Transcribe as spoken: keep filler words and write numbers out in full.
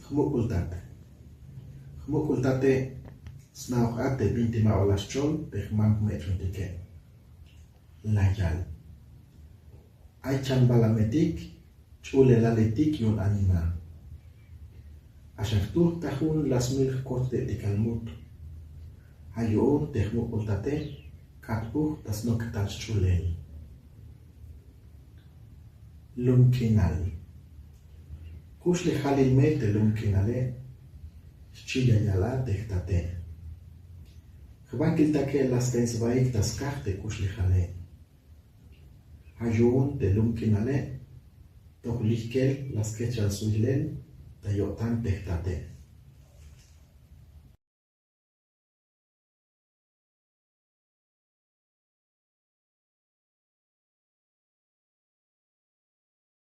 Jmuk'ultat. Jmuk'ultate, sna'oj a te binti maba la xchol te jmam jmech'untike. La yal: Ay chambalametik ch'ulelaletik yu'un anima. Axa jtuhl ta jun la smil jkojtte'tikal mut. Ja' yu'un te jmuk'ultate k'atbuj ta snoktal sch'ulel. Lumk'inal. Kuxlejalil me te lumk'inale, xchi ya yal a te jtate. Jbankil take la steen sbaik ta skaj te kuxlejale. Ja' yu'un te lumk'inale tok lihkel la skechan swilen ta yo'tan te jtate.